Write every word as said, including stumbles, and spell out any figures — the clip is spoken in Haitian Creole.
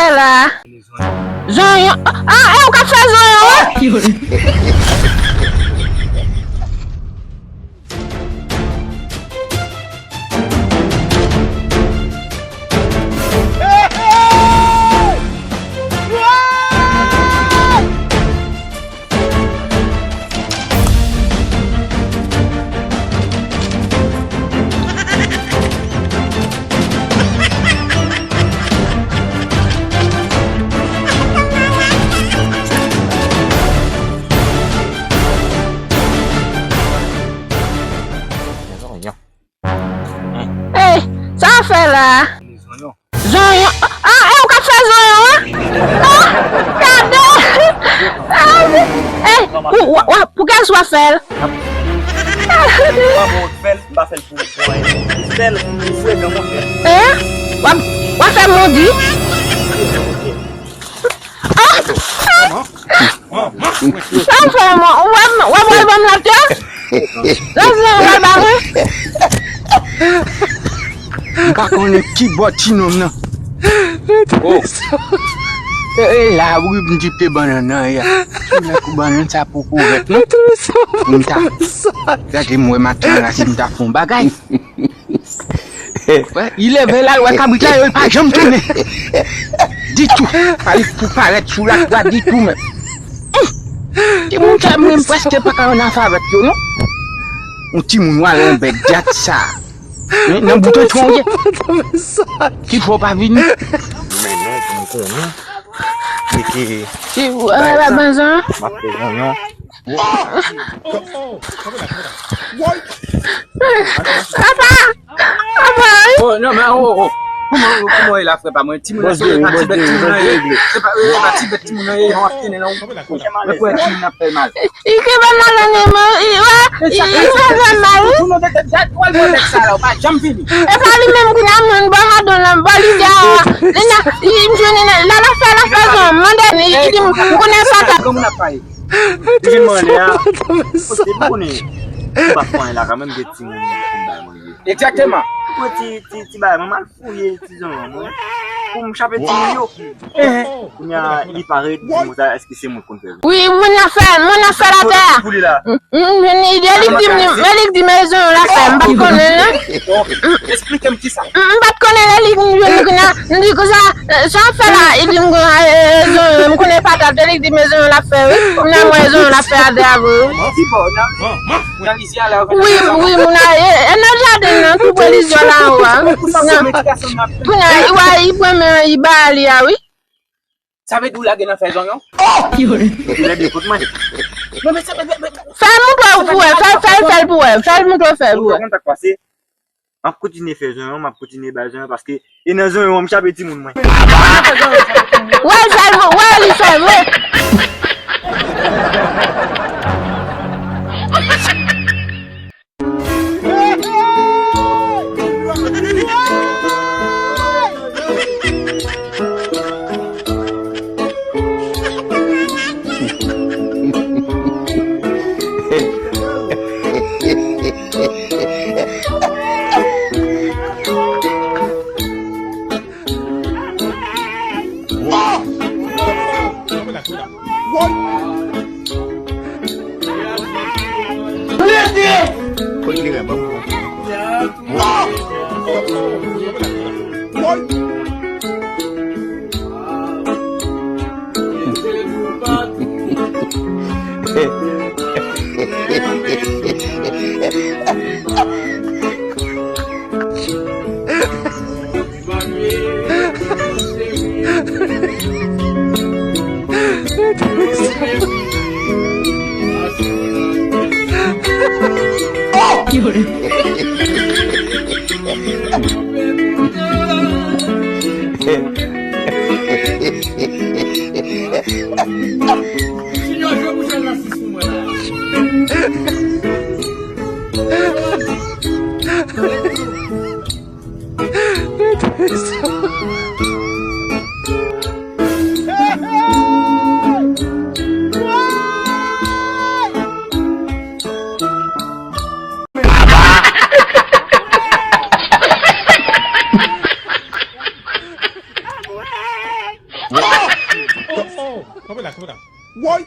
Fè la. Zonyon. Ah, e ou k ap fè zonyon an? Ey, sa w fè la? Zonyon. Ah, e ou k ap fè zonyon an? Ah, gade! Ah, ey, ou, w, w, pou kèl sou w ap fè l? Fè l, fè l pou, pou anyen. Fè l, fè l pou frekan, mon frè. Hein? W ap, w ap fè mondi? Ah! Sa w fè, mwen? Ou wè m, w ap pral ban m lòt yo? Lòt yo, w ap ba mwen? M pa konnen ki bò ti nonm nan. Oh. E, e la, wi, m di pe bannann nan, ya. Ki lè kou bannann sa poko rèt, non? M ta, gade m wè maten an la, si m ta fè yon bagay. Wè, li leve l al wè kabrit la, yo, li pa janm tounen. Ditou. Pa li pou parèt sou lakwa ditou, menm. Hum! Timoun sa, mwen, m prèske pa ka ann afè avèk yo, non. Yon timoun, w al yon bèt, gad sa. Nan, nan bout yon tchon, w ye. Ki fè w pa vini? Men non, pou m konnen. Se ke. Ki, w, w, w, banzan? M ap fè zonyon. Papa! Papa, wi. Oh, non, men, oh, oh. Kouman, kouman w ye la, frè pa mwen? Timoun nan se pa ti bèt timoun nan ye. Se pa, se pa ti bèt timoun nan ye, non, ap trennen nan. Mwen kwè timoun nan ap fè mal. Li ke ban mal nan men, wi, wi, wi, fè mal, wi. Timoun nan tèt, gad, wè l pran nèg sa la, ou pa janm vini. E pa li menm ki nan moun, bò radon nan, bò li dèyè a. Li nan, li, m jwenn li nan, la, l ap fè, l ap fè zon, mande li, li di m, m konnen sa ta. Granmoun ap pale. Li vin mande a. Paske m konnen ou pa fè anyen la kanmenm, gen timoun pou m bay manje. Egzakteman. Mwen ti, ti, ti bagay, mwen m al fouye ti zonyon mwen. Pou m chape timoun yo. Kounye a, li parèt, di mwen sa, èske se mwen k konn fè l? Wi, moun nan fè l, moun nan fè l atè a. Pou li la. M, m, m, e li k di m, e li k di m e zonyon l ap fè, m pa t konnen, non. Bon, esplike m kisa. M, m pa t konnen, e li k di m, m di konsa, e, sa w ap fè la, li di m konsa, e, e, zonyon, m konnen patat, e li k di m e zonyon l ap fè, wi. Kounye a m wè e zonyon l ap fè atè a vre, wi. Ti bò, nan, nan lizyè la, wi, wi, moun a, e, e nan jaden nan, tou pre lizyè la, wi. Kounye a, li wè, li pran men, li ba li a, wi. Sa vle di w lage nan fè zonyon? Oh! Epi lè de kot mwen. Non, men sa, men, men, men. Fè l montre w pou wè, fè, fè, fè l pou wè, fè l montre w fè l pou wè. Ou konn sa k pase? M ap kontinye fè zonyon, m ap kontinye bay zonyon paske e nan zonyon an m chape timoun mwen. Wè l fè l, wè li fè l, wè. Oh! Oh! Kanpe la, kanpe la. Woy!